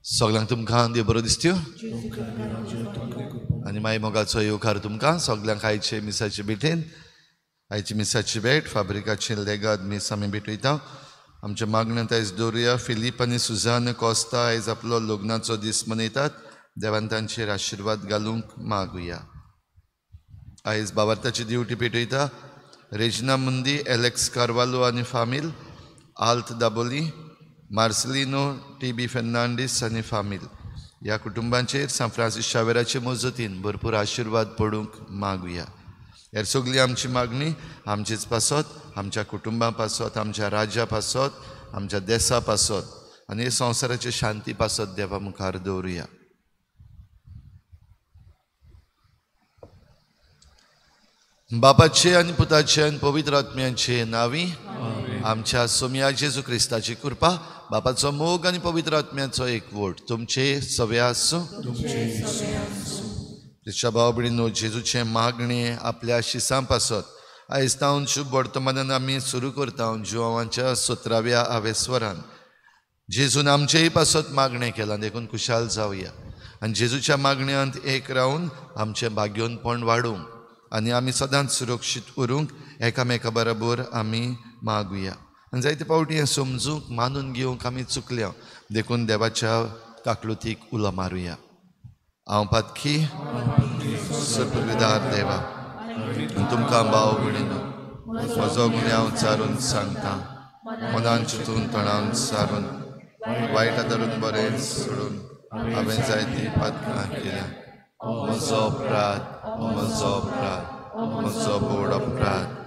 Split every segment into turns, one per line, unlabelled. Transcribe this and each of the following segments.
सगळ्यांक तुमकां देव बरो दिसत्यो आनी मागीर मोगाचो येवकार तुमकां सगळ्यांक आयचे मिसाचे भेटेन. आयची मिसाची भेट फाब्रिकाचे लेगाद मीस आमी भेटयता. आमच्या मागण्यांत आयज दवरुया फिलीप आनी सुजान कोस्ता आयज आपलो लग्नाचो दीस मनयतात. देवान तांचेर आशिर्वाद घालूंक मागुया. आयज बाबार्थाची दिवटी पेटयता रेजिना मुंदी, एलेक्स कार्वालो आनी फामील, आल्त दाबोली, मार्सलिनो टी बी फेर्नांडीस आनी फामील ह्या कुटुंबांचेर सांत फ्रांसीस शावेराचे मजतीन भरपूर आशिर्वाद पडूंक मागुया. हेर सगळी आमची मागणी आमचेच पासत, आमच्या कुटुंबां पासत, आमच्या राज्या पासत, आमच्या देसा पासत आनी संवसाराचे शांती पासत देवा मुखार दवरुया. बापाचे आनी पुताचे आनी पवित्र आत्म्याचे नांवी आमच्या सोम्या जेजू क्रिस्ताची कृपा, बापाचो मोग आनी पवित्र आत्म्याचो एकवट तुमचे सवे आसूं. क्रिस्ता भाव भयणीनो, जेजूचें मागणें आपल्या शिसां पासत आयज तावन शुभ वर्तमानान आमी सुरू करता जुवांच्या 17व्या आवेस्वरान. जेजून आमचेय पासत मागणें केलां देखून खुशाल जावया आनी जेजूच्या मागण्यांत एक रावन आमचें भाग्योनपण वाडोवंक आनी आमी सदांच सुरक्षीत उरूंक एकामेका बरोबर आमी मागुया. आनी जायते फावटी हें समजूंक मानून घेवंक आमी चुकल्या देखून देवाच्या काकलुतीक उलो मारुया. हांव पातकी सर्वविदार देवा, तुमकां भाव भयणीनो म्हजो गुन्यांव चारून सांगता, मनान चिंतून तणावन सारून वायट धरून बरें सोडून हांवें जायती पातकां केल्या. म्हजो अपराध, म्हजो अपराध, म्हजो बोड अपराध.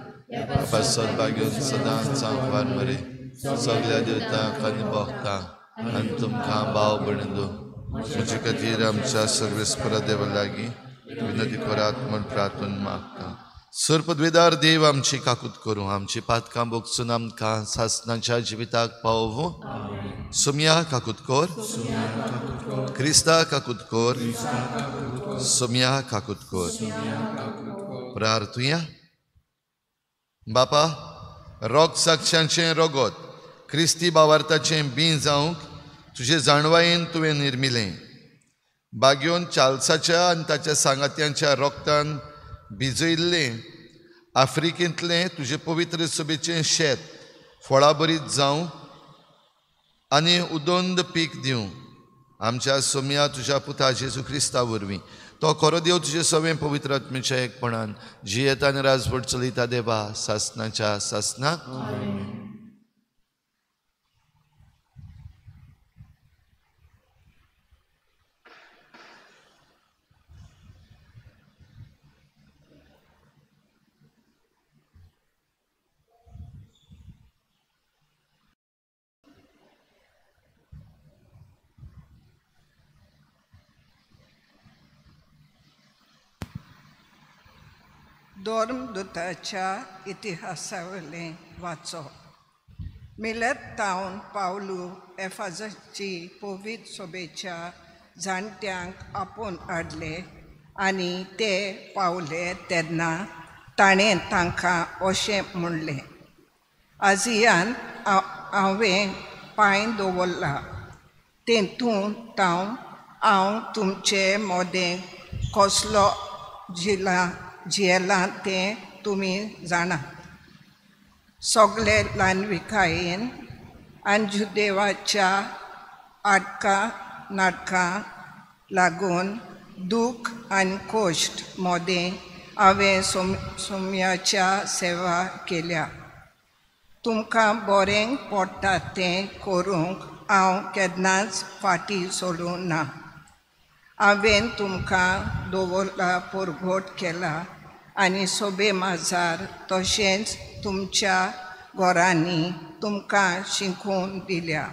पासत बागेवन सदांच हांव मरे सगळ्या देवतांक आनी भक्तांक आनी तुमकां भाव भयणीनो म्हजे खातीर आमच्या सर्वेस्परा देवा लागीं विनंती करात म्हूण प्रार्थना मागता. सर्पद्वेदार देव आमची काकूत करूं, आमची पातकां भोगसून आमकां सासनाच्या जिविताक पावोवं. सोम्या काकूत कर, क्रिस्ता काकूत कर, सोम्या काकूत कर. प्रार्थुया. बापा, रोग साक्षांचें रोगत क्रिस्ती बावार्थाचें बीं जावंक तुजे जाणवायेन तुवें निर्मिलें. बागयोन चार्ल्साच्या आनी ताच्या सांगात्यांच्या रोगतान भिजयल्लें आफ्रिकेंतलें तुजें पवित्र सभेचें शेत फळाभरीत जावं आनी उदंद पीक दिवं. आमच्या सोम्या तुज्या पुता जेजू क्रिस्ता वरवीं तो खरो देव तुजे सवें पवित्र आत्म्याच्या एकपणान जियेता आनी राजवट चलयता देवा सासनाच्या सासनाक.
धर्मदूताच्या इतिहासावयलें वाचप. मिलत तावन पावलू एफाजाची पवित्र सभेच्या जाणट्यांक आपोवन हाडले आनी ते पावले तेन्ना ताणें तांकां अशें म्हणलें, आजियान हांवें पांय दवरला तेतूंत तावन हांव तुमचे मोदें कसलो जिला जियेलां तें तुमी जाणा. सगळे ल्हानविकायेन आनी जुदेवाच्या आटकां नाटकां लागून दूख आनी कोश्ट मोदें हांवें सोम्याच्या सेवा केल्या. तुमकां बरें पडटा तें करूंक हांव केन्नाच फाटीं सोडूंक ना. हांवें तुमकां दवरला परगट केला आनी सोबे माजार तशेंच तुमच्या घरांनी तुमकां शिकोवन दिल्या.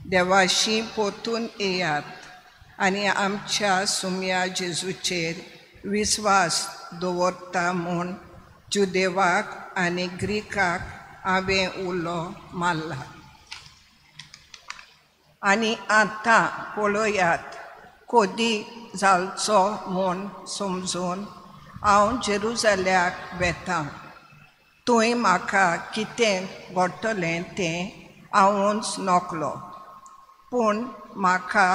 देवाशी परतून येयात आनी आमच्या सुम्या जेजूचेर विस्वास दवरता म्हूण जुदेवाक आनी ग्रीकाक हांवें उलो मारला. आनी आतां पळयात कोदी जालचो म्हूण समजून हांव जेरुजाल्याक वेतां. थंय म्हाका कितें घडटलें तें हांवूच नकलो. पूण म्हाका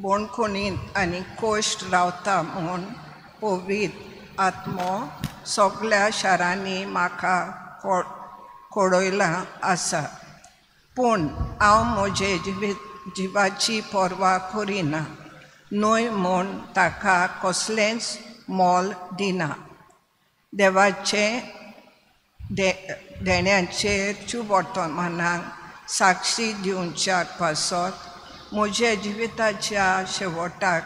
बोणखणींत आनी कोश्ट रावता म्हूण पवित्र आत्मो सगळ्या शारांनी म्हाका कोडयलां आसा. पूण हांव म्हजे जिवाची पर्वा करिना न्हय म्हूण ताका कसलेंच मोल दिना. देवाचें देण्याचेर वर्तमानाक साक्षी दिवच्याक पासत म्हज्या जिविताच्या शेवटाक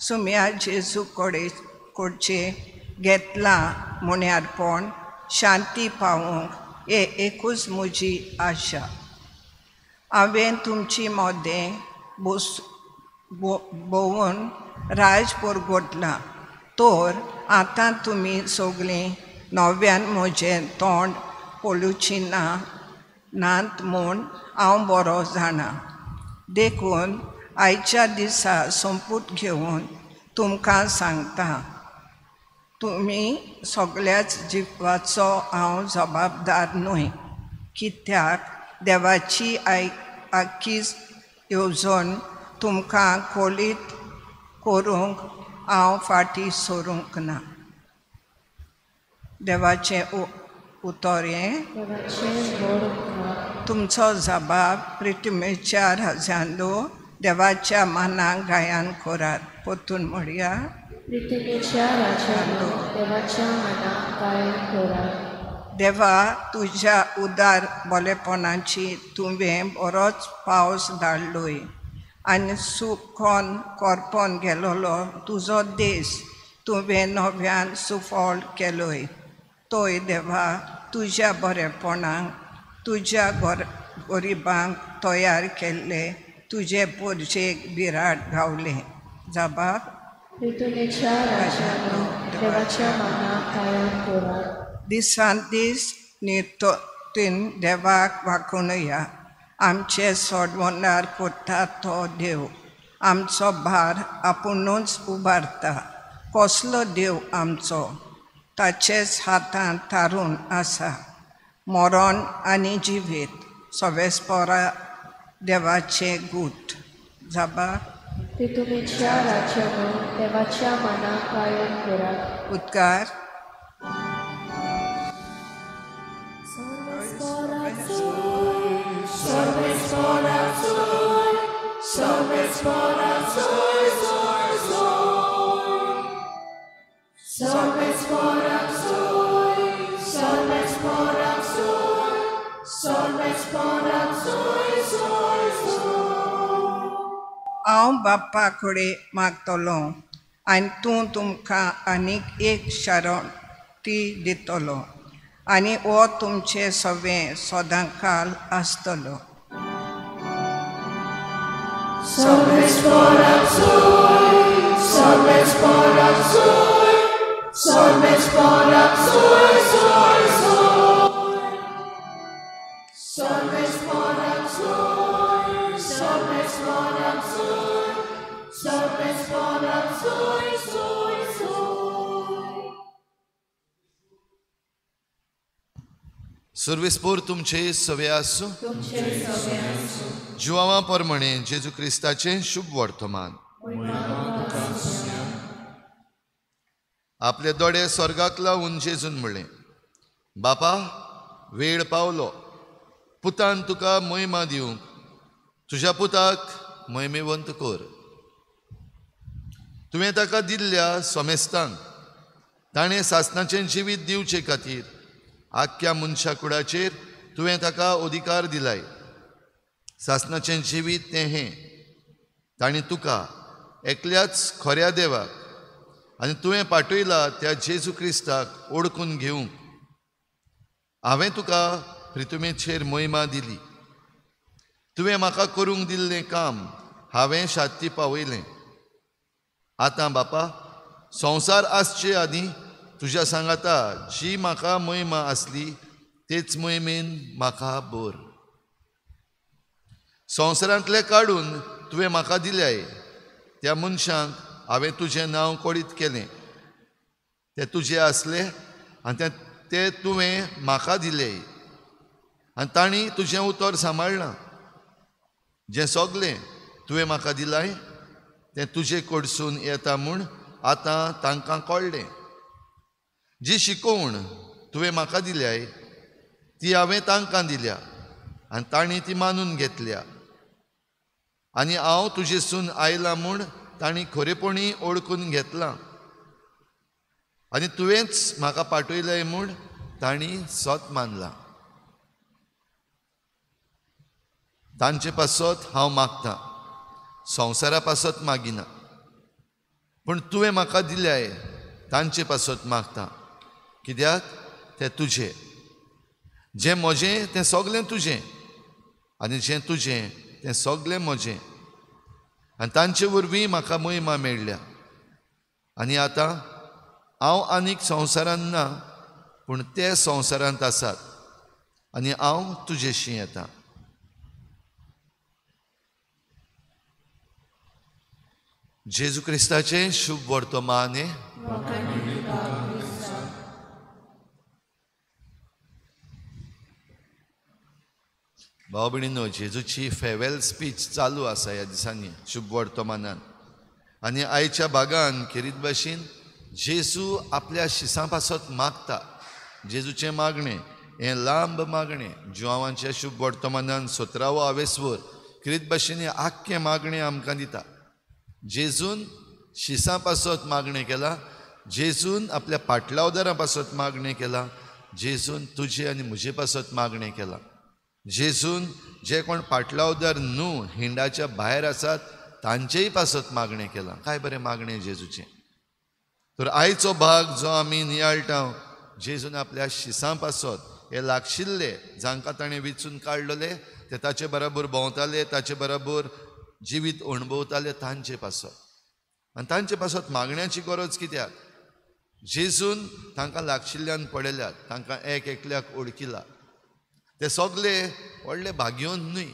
सुम्या जेजू कडचें घेतलां म्हण्यारपण शांती पावोवंक हे एकूच म्हजी आशा. हांवें तुमची मदें भोंवून राज परगटलां तर आतां तुमी सगळीं नव्यान म्हजें तोंड पळोवची नात म्हूण हांव बरो जाणा. देखून आयच्या दिसा सोपूत घेवन तुमकां सांगता, तुमी सगळ्याच जिवाचो हांव जबाबदार न्हय, कित्याक देवाची आखीच येवजण तुमकां कळीत करूंक हांव फाटीं सरूंक ना. देवाचें उतर हें. तुमचो जबाब प्रितमेच्या राजांलो देवाच्या मानाक गायन करात. परतून म्हणया,
प्रितमेच्या राजांलो देवाच्या मानाक गायन करात.
देवा, तुज्या उदार बरेपणाची तुवें बरोच पावस धाडलोय आनी सुकोन करपोन गेलोलो तुजो देश तुवें नव्यान सुफळ केलोय. तोय देवा, तुज्या बरेपणाक तुज्या गरिबांक तयार केल्ले तुजे पोरजेक बिराड गावलें. जबाब दिसान दीस निर्तोतीन देवाक वाकुणया. आमचे सोडवणार करता तो देव आमचो भार आपुणूच उबारता. कसलो देव आमचो, ताचेच हातांत थारून आसा मरण आनी जिवीत. सवेस्पोरा देवाचें गूट. जबाब
देवाच्या मनाक गायन करात.
उद्गार. हांव बाप्पा कडेन मागतलो आनी तूं तुमकां आनीक एक शरण ती दितलो आनी हो तुमचें सवें सदांकाल आसतलो.
सुर्विसपूर तुमचे सवे आसूं. जुवावा परमणे जेजू क्रिस्ताचें शुभ वर्तमान. आपले दोळे स्वर्गाक लावन जेजून म्हणलें, बापा, वेळ पावलो, पुतान तुका मोहिमा दिवंक तुज्या पुताक मोहिमेवंत कर. तुवें ताका दिल्ल्या सोमेस्तांक ताणें सासणाचें जिवीत दिवचे खातीर आख्ख्या मनशा कुडाचेर तुवें ताका अधिकार दिलाय. सासणाचें जिवीत तें हें, ताणें तुका एकल्याच खऱ्या देवाक आनी तुवें पाठयला त्या जेजू क्रिस्ताक ओळखून घेवंक. हांवें तुका प्रितुमेचेर मोहिमा दिली. तुवें म्हाका करूंक दिल्लें काम हांवें शांती पावयलें. आतां बापा, संवसार आसचे आदीं तुज्या सांगाता जी म्हाका मोहिमा आसली तेच मोहिमेन म्हाका बर. संवसारांतलें काडून तुवें म्हाका दिल्याय त्या मनशांक हांवें तुजें नांव कळीत केलें. ते तुजे आसले आनी ते तुवें म्हाका दिले आनी तांणी तुजें उतर सांबाळ्ळां. जें सगळें तुवें म्हाका दिलाय तें तुजे कडसून येता म्हूण आतां तांकां कळ्ळें. जी शिकोवण तुवें म्हाका दिल्याय ती हांवें तांकां दिल्या आनी तांणी ती मानून घेतल्या आनी हांव तुजेसून आयलां म्हूण तांणी खरेपणी ओळखून घेतलां आनी तुवेंच म्हाका पाठयलें म्हूण तांणी सत मानलां. तांचे पासत हांव मागतां, संवसारा पासत मागिना, पूण तुवें म्हाका दिल्याय तांचे पासत मागता, कित्याक तें तुजें. जें म्हजें तें सगळें तुजें आनी जें तुजें तें सगळें म्हजें आनी तांचे वरवीं म्हाका महिमा मेळ्ळ्या. आनी आतां हांव आनीक संवसारांत ना, पूण ते संवसारांत आसात आनी हांव तुजेशी येता. जेजू क्रिस्ताचें शुभ वर्तमान. भाव भयणींनो, जेजूची फेरवेल स्पीच चालू आसा ह्या दिसांनी शुभ वर्तमानान. आनी आयच्या भागान खेरीत भाशेन जेजू आपल्या शिसां पासत मागता. जेजूचें मागणें हें लांब मागणें जुवांच्या शुभ वर्तमानान 17वो आवेस्वर खेरीत भाशेन हें आख्खें मागणें आमकां दिता. जेजून शिसां पासत मागणें केलां, जेजून आपल्या पाटलावदारां पासत मागणें केलां, जेजून तुजे आनी म्हजे पासत मागणें केलां. जेजून जे कोण पाटलावदार न्हू हिंडाच्या भायर आसात तांचेय पासत मागणें केलां. काय बरें मागणें जेजूचें. तर आयचो भाग जो आमी नियाळटा, जेजून आपल्या शिसां पासत हे लागशिल्ले जांकां ताणें विचून काडलेले ते ताचे बराबर भोंवताले, ताचे बराबर जिवीत अणभवताले तांचे पासत. आनी तांचे पासत मागण्याची गरज कित्याक? जेजून तांकां लागशिल्ल्यान पळयल्यात, तांकां एक एकल्याक ओळखिला. ते सगळे व्हडले भाग्योन न्हय,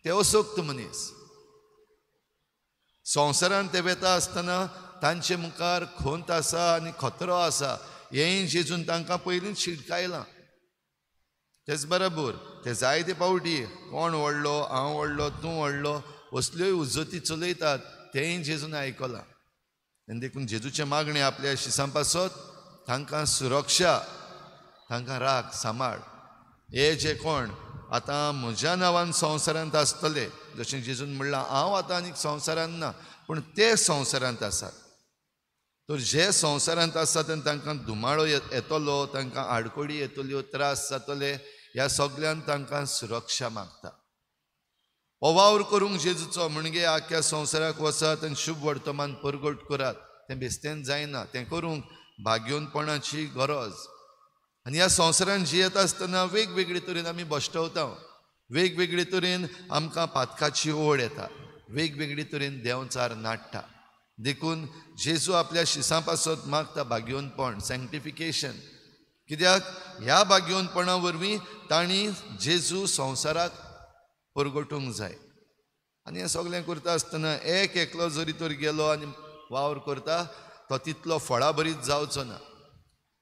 ते असक्त मनीस. संवसारांत ते वेता आसतना तांचे मुखार खोंत आसा आनी खतरो आसा हेंय जेजून तांकां पयलींच शिटकायलां. तेच बरोबर ते जायते पावटी कोण व्हडलो, हांव व्हडलो, तूं व्हडलो असल्योय उज्जती चलयतात तेंय जेजून आयकलां. आनी देखून जेजूचें मागणें आपल्या शिसां पासत तांकां सुरक्षा, तांकां राख, सांबाळ. हे जे कोण आतां म्हज्या नांवान संवसारांत आसतले, जशें जेजून म्हणलां हांव आतां आनीक संवसारांत ना, पूण ते संवसारांत आसात. तर जे संवसारांत आसात आनी तांकां धुमाळो येतलो, तांकां आडखळी येतल्यो, त्रास जातले, ह्या सगळ्यान तांकां सुरक्षा मागता. हो वावर करूंक जेजूचो म्हणजे आख्या संवसाराक वचात आनी शुभ वर्तमान परगट करात, तें बेस्तेन जायना. तें करूंक भाग्योनपणाची गरज. आनी ह्या संवसारान जियेता आसतना वेगवेगळे तरेन आमी बश्टवता, वेगवेगळे तरेन आमकां पातकाची ओड येता, वेगवेगळे तरेन देंवचार नाडटा. देखून जेजू आपल्या शिसां पासत मागता भाग्योनपण, सँक्टिफिकेशन. कित्याक ह्या भाग्योनपणा वरवीं तांणी जेजू संवसाराक परगटूंक जाय. आनी हें सगळें करता आसतना एक एकलो जरी तर गेलो आनी वावर करता तो तितलो फळाभरीत जावचो ना,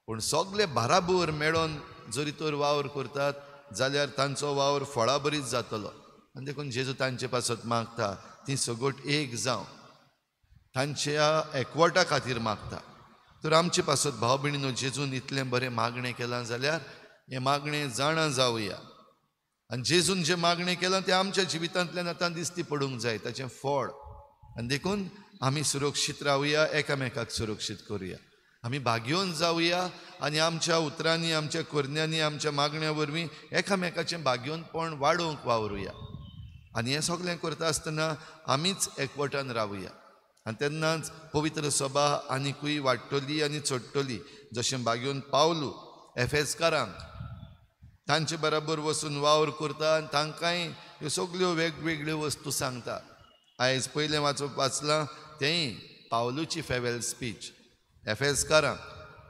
पूण सगळे बाराबर मेळोन जरी तर वावर करतात जाल्यार तांचो वावर फळाभरीत जातलो. आनी देखून जेजू तांचे पासत मागता ती सगट एक जावं, तांच्या एकवटा खातीर मागता. तर आमचे पासत भाव भयणीनो जेजून इतलें बरें मागणें केलां जाल्यार हें मागणें जाणा जावया. आनी जेजून जें मागणें केलां तें आमच्या जिवितांतल्यान आतां दिश्टी पडूंक जाय, ताचें फळ. आनी देखून आमी सुरक्षीत रावया, एकामेकाक सुरक्षीत करुया, आमी भाग्योन जावया आनी आमच्या उतरांनी, आमच्या करण्यांनी, आमच्या मागण्या वरवीं एकामेकाचें भाग्योनपण वाडोवंक वावरुया. आनी हें सगळें करता आसतना आमीच एकवटान रावया आनी तेन्नाच पवित्र सभा आनिकूय वाडटली आनी चडटली. जशें भाग्योन पावलू एफेजकारांक तांचे बराबर वचून वावर करता आनी तांकांय ह्यो सगल्यो वेगवेगळ्यो वस्तू सांगता. आयज पयलें वाचलां तेंय पावलूची फेरवेल स्पीच एफेजकारांक.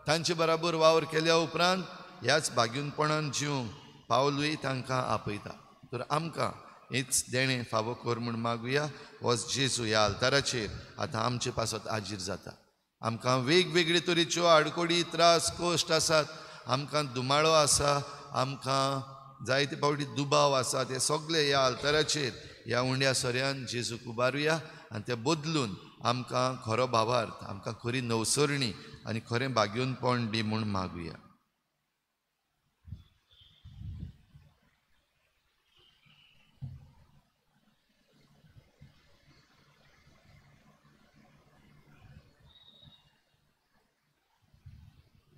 तांचे बराबर वावर केल्या उपरांत ह्याच भाग्योनपणान जिवंक पावलूय तांकां आपयता. तर आमकां हेच देणें फावो कर म्हूण मागुया. होच जेजू ह्या आल्ताराचेर आतां आमचे पासत आजीर जाता. आमकां वेगवेगळे तरेच्यो आडखळी, त्रास, कश्ट आसात, आमकां दुमाळो आसा, आमकां जायते फावटी दुबाव आसा, ते सगळे ह्या आल्ताराचेर ह्या उंड्या सोऱ्यान जेजूक उबारुया आनी ते बदलून आमकां खरो भावार्थ, आमकां खरी नवसरणी आनी खरें भाग्योनपण दी म्हूण मागुया.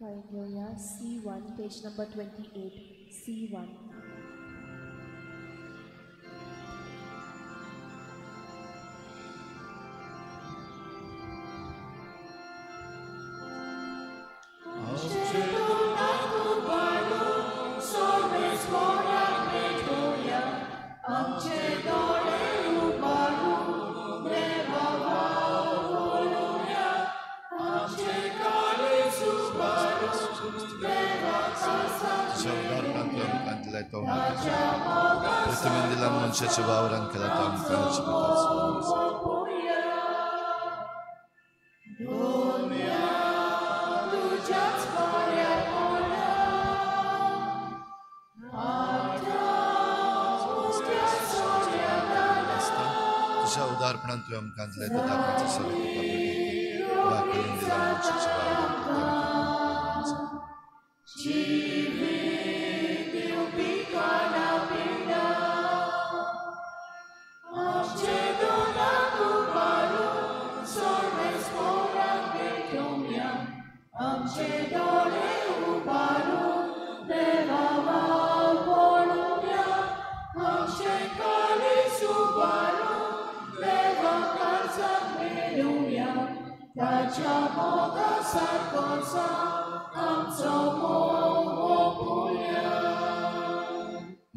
Hallelujah. C1, page number 28, C1.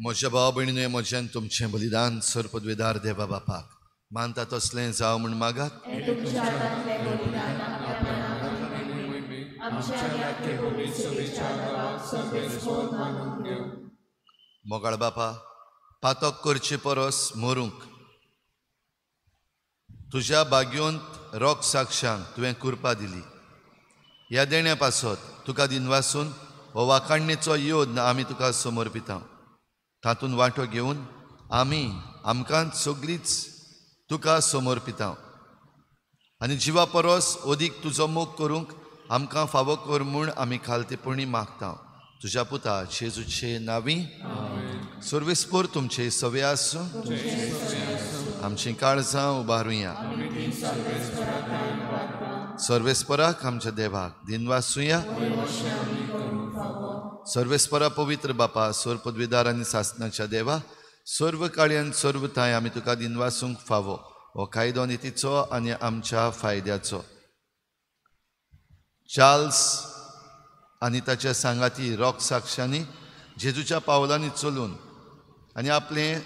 म्हज्या भाव भयणीन म्हज्यान तुमचें बलिदान सर्पद्वेदार देवा बापाक मानता तसलें जावं म्हूण मागात. मोगाळ बापा, पातक करचे परस मरूंक तुज्या भाग्योंत रोग साक्षांक तुवें कृपा दिली. ह्या देण्या पासत तुका दिनवासून हो वाखाणणेचो योद्न आमी तुका समर्पिता. तातूंत वांटो घेवन आमी आमकां सगळीच तुका समर्पिता आनी जिवा परस अदीक तुजो मोग करूंक आमकां फावो कर म्हूण आमी खालतेपणी मागता. तुज्या पुता जेजूचे नांवी. सर्वेस्पोर तुमचे सवे आसूं. आमचीं काळजां उबारुया. सर्वेस्पराक आमच्या देवाक दिनवासुया. सर्वेस्परा पवित्र बापा, सर्व पदवीदार आनी सासनाच्या देवा, सर्व काळयान सर्व थांय आमी तुका दिनवासूंक फावो. हो कायदो नितीचो आनी आमच्या फायद्याचो. चार्ल्स आनी ताच्या सांगाती रोग साक्षांनी जेजूच्या पावलांनी चलून आनी आपलें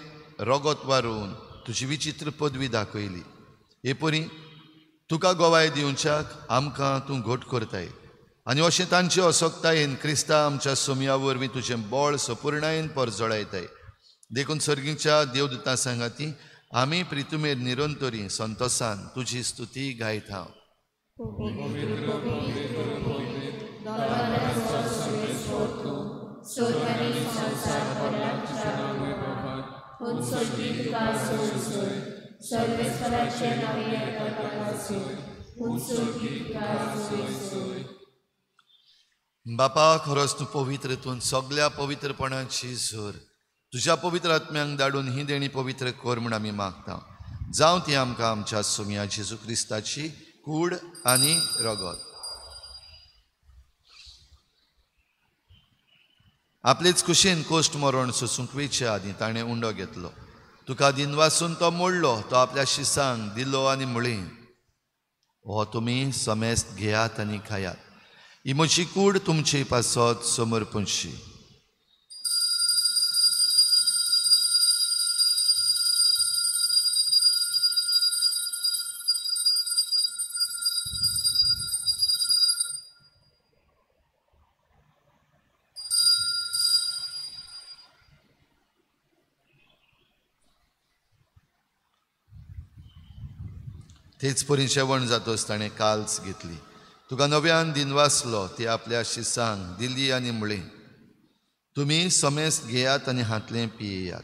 रोगत वारोवन तुजी विचित्र पदवी दाखयली. हे परी तुका गोवाय दिवच्याक आमकां तूं घट करताय आनी अशें तांचे असक्तायेन क्रिस्ता आमच्या सोमया वरवीं तुजें बळ सपुर्णायेन परजळायताय. देखून सर्गीच्या देवदूता सांगाती आमी प्रितुमेर निरंतरी संतोसान तुजी स्तुती गायता. बापा, खरोच तूं पवित्र, तूं सगळ्या पवित्रपणाची झर. तुज्या पवित्र आत्म्यांक धाडून ही देणी पवित्र कर म्हूण आमी मागता. जावं ती आमकां आमच्या सोमया जेजू क्रिस्ताची कूड आनी रगत. आपलेच कुशीन कोश्ट मरण सोसूंक वेचे आदीं ताणें उंडो घेतलो. तुका दिनवासून तो मोडलो, तो आपल्या शिसांक दिलो आनी म्हळें, हो तुमी समेस्त घेयात आनी खायात. ही म्हजी कूड तुमचे पासत समर्पणशी. तेच परी जेवण जातोच ताणें काल्स घेतली. तुका नव्यान दिनवासलो, ती आपल्या शिसांक दिली आनी म्हळें, तुमी समेस्त घेयात आनी हांतलें पियेयात.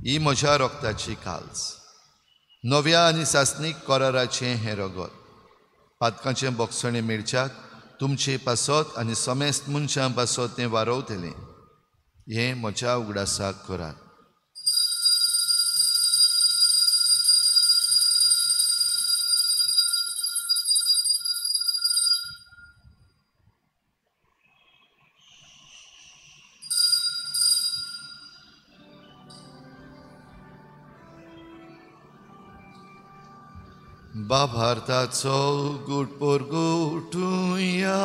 ही म्हज्या रोगताची काल्स, नव्या आनी सासणीक कराराचें हें रगत. पातकांचें बोगसणें मेळच्याक तुमचे पासत आनी समेस्त मनशां पासत तें वारवतलें. हें म्हज्या उगडासाक करात. बाभारताचो गुट पोरगुटुया,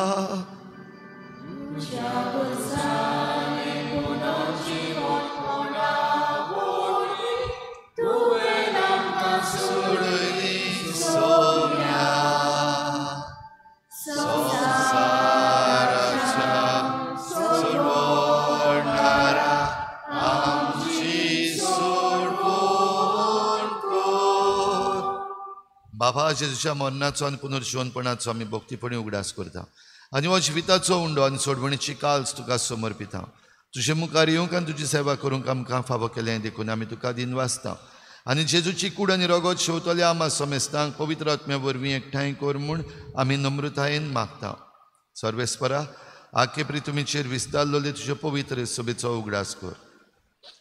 बाबा जेजूच्या मरणाचो आनी पुनर्जिवनपणाचो आमी भक्तीपणी उगडास करता आनी हो जिविताचो उंडो आनी सोडवणीची काल्स तुका समर्पिता. तुजे मुखार येवंक आनी तुजी सेवा करूंक आमकां फावो केलें देखून आमी तुका दिनवासता. आनी जेजूची कूड आनी रगत शेवतल्या आमा समेस्तांक पवित्र आत्म्या वरवीं एकठांय कर म्हूण आमी नम्रतायेन मागता. सर्वेस्परा, आखे प्रितुमीचेर विस्तारलेले तुजे पवित्र सभेचो उगडास कर.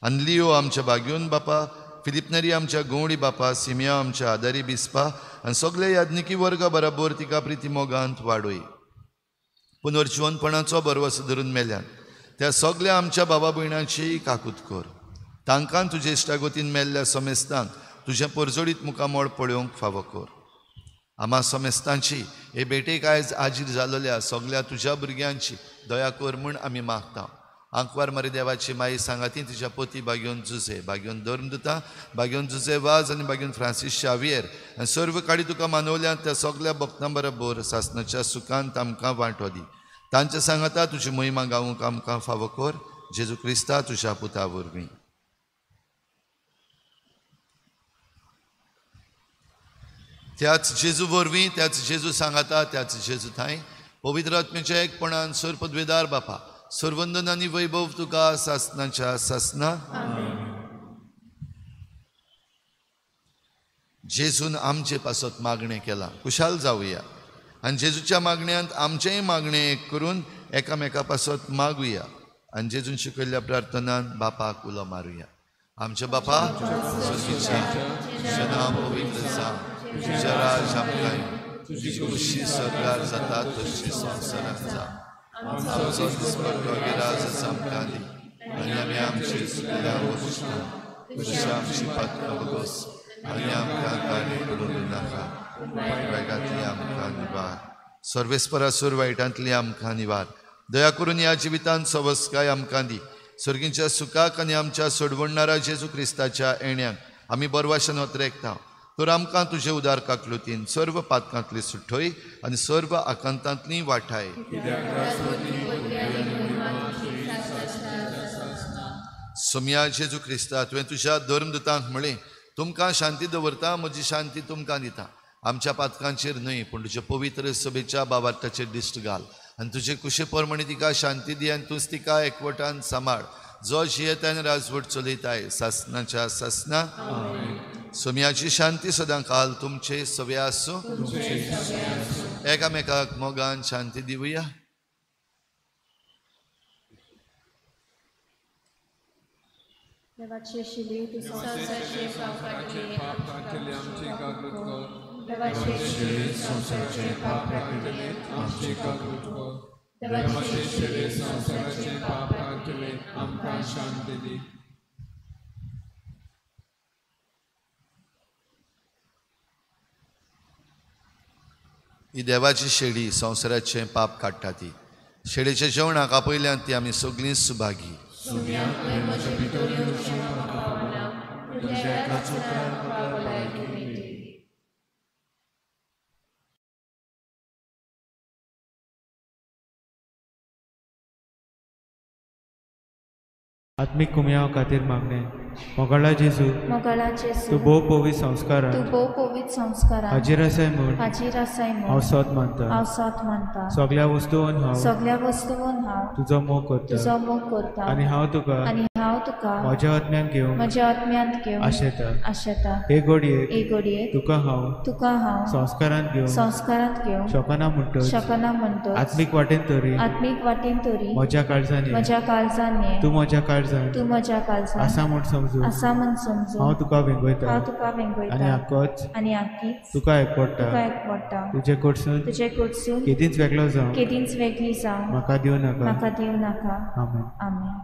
आनी लियो आमच्या भाग्योन बापा, फिलिपनरी आमच्या गवळी बापा, सिमिया आमच्या आदारी बिस्पा आनी सगळे याज्ञिकी वर्गा बराबर तिका प्रिती मोगांत वाडय. पुनर्जिवनपणाचो भरवसो धरून मेल्यान त्या सगळ्या आमच्या बाबा भयणांची काकूत कर. तांकां तुजे इश्टागतीन मेल्ल्या समेस्तांक तुजें परजोडीत मुखामळ पळोवंक फावो कर. आमा समेस्तांची हे भेटेक आयज आजीर जाल्ल्या सगळ्या तुज्या भुरग्यांची दया कर म्हूण आमी मागता. आंकवार मारी देवाची माई सांगाती तिच्या पोती बागेवन जुजे, बागेवन धर्मदुता, बागेवन जुजे वाज आनी बागेवन फ्रांसीस शावियर आनी सर्व काडी तुका मानवल्यात त्या सगळ्या भक्तां बरोबर सासणाच्या सुखांत आमकां वांटो दी. तांच्या सांगाता तुजी महिमा गावूंक आमकां फावो कर. जेजू क्रिस्ता तुज्या पुता वरवीं. त्याच जेजू वरवीं, त्याच जेजू सांगाता, त्याच जेजू थांय पवित्र आत्म्याच्या एकपणान सर्वपदवेदार बापा, सर्वंदन आनी वैभव तुका सासनाच्या सासना. जेजून आमचे पासत मागणें केलां, खुशाल जावया आनी जेजूच्या मागण्यांत आमचेंय मागणें एक करून एकामेका पासत मागुया आनी जेजून शिकयल्ल्या प्रार्थनान बापाक उलो मारुया. आमच्या बापा स्वर्गीच्या, तुजें नांव पवित्र जावं, तुजें राज आमकां येवं, तुजी खुशी स्वर्गार जाता तशी संवसारांत जावं. आमचो दिसपट्टो गिराज आमकां दी आनी आमी आमचे चुकल्या बगोसता तशी आमची पातकां बगोस आनी आमकां काणी पडूं नाका, वायटांतली आमकां निवार. सर्वेस्परा सुर वायटांतली आमकां निवार. दया करून ह्या जिवितांत सवस्काय आमकां दी. सर्गींच्या सुखाक आनी आमच्या सोडवणणारा जेजू क्रिस्ताच्या येण्याक आमी बरवाशन वतरेकता. तर आमकां तुजे उदार काकलुतीन सर्व पातकांतली सुठय आनी सर्व आकांतांतली वाठाय. सोम्या जेजू क्रिस्ता, तुवें तुज्या धर्मदुतांक म्हळें, तुमकां शांती दवरता, म्हजी शांती तुमकां दिता. आमच्या पातकांचेर न्हय पूण तुज्या पवित्र सभेच्या बाबार्थाचेर दिश्ट घाल आनी तुजे कुशे प्रमाणे तिका शांती दी आनी तूंच तिका एकवटान सांबाळ, जो जियेता आनी राजवट चलयताय सासनाच्या सासना. सोम्याची शांती सदां काल तुमचे सवे आसूं. एकामेकाक मोगान शांती दिवया.
देवाचे शिले तूं संवसाराचे पाप काडटले आमचे काकूत कर. देवाचे शिले संवसाराचे पाप काडटले आमचे काकूत कर. देवाचे शिले संवसाराचे पाप काडटले आमकां शांती दी.
ही देवाची शेळी संवसाराचें पाप काडटा. ती शेळीच्या जेवणाक आपयल्यान ती आमी सगळीं सुभागी.
आत्मीक कुमयाव खातीर मागणें. मोगाळा जेजू, तूं भोव पवित्र संस्कारान हाजीर आसाय म्हूण हांव सत मानता. सगळ्या वस्तून हांव तुजो मोग करता आनी हांव तुका
हांव तुका
म्हज्या आत्म्यांत घेवंक आशेता.
आशेता.
हे घडयेक तुका हांव संस्कारांत घेवंक शकना म्हणटच आत्मीक वाटेन तरी म्हज्या काळजान ये. तूं म्हज्या काळजान आसा म्हूण समजून हांव तुका वेंगयता आनी आकीच तुका एकवटा. तुजे कडसून केदींच वेगळो जावं म्हाका दिवं नाका. आमेन.
आमेन.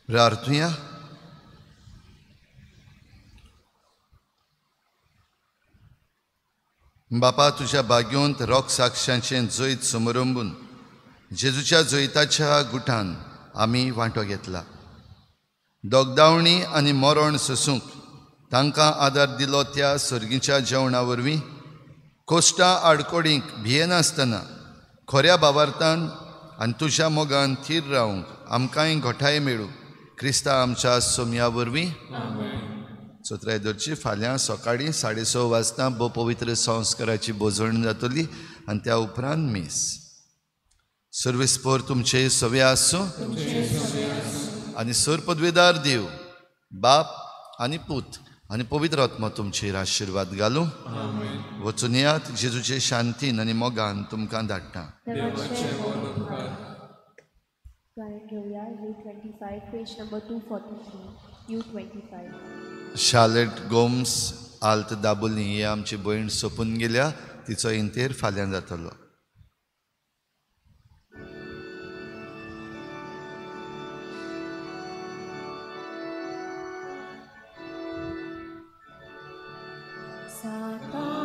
प्रार्थुया. बापा, तुज्या भाग्योंत रोग साक्षांचें जैत समरंबून जेजूच्या जैताच्या गुटान आमी वांटो घेतला. दोगदावणी आनी मरण सोसूंक तांकां आदार दिलो त्या सर्गीच्या जेवणा वरवीं कोश्टां आडकोडींक भियेनासतना खऱ्या भावार्थान आनी तुज्या मोगान थीर रावंक आमकांय घटाय मेळूं क्रिस्ता आमच्या सोमया वरवीं. सत्राय दरची फाल्यां सकाळीं 6:30 वाजता भोव पवित्र संस्काराची भोजवण जातली आनी त्या उपरांत मीस. सर्वेस्पोर तुमचे सवे आसूं आनी सर पदवेदार देव बाप आनी पूत आनी पवित्र आत्मा तुमचेर आशिर्वाद घालूं. वचून येयात, जेजूचे शांतीन आनी मोगान तुमकां धाडटा.
गायन घेवया U25 page number 243 U25.
Charlotte Gomes आल्त Dabolim ही आमची भयण सोंपून गेल्या, तिचो इंतेर फाल्यां जातलो.
Satan.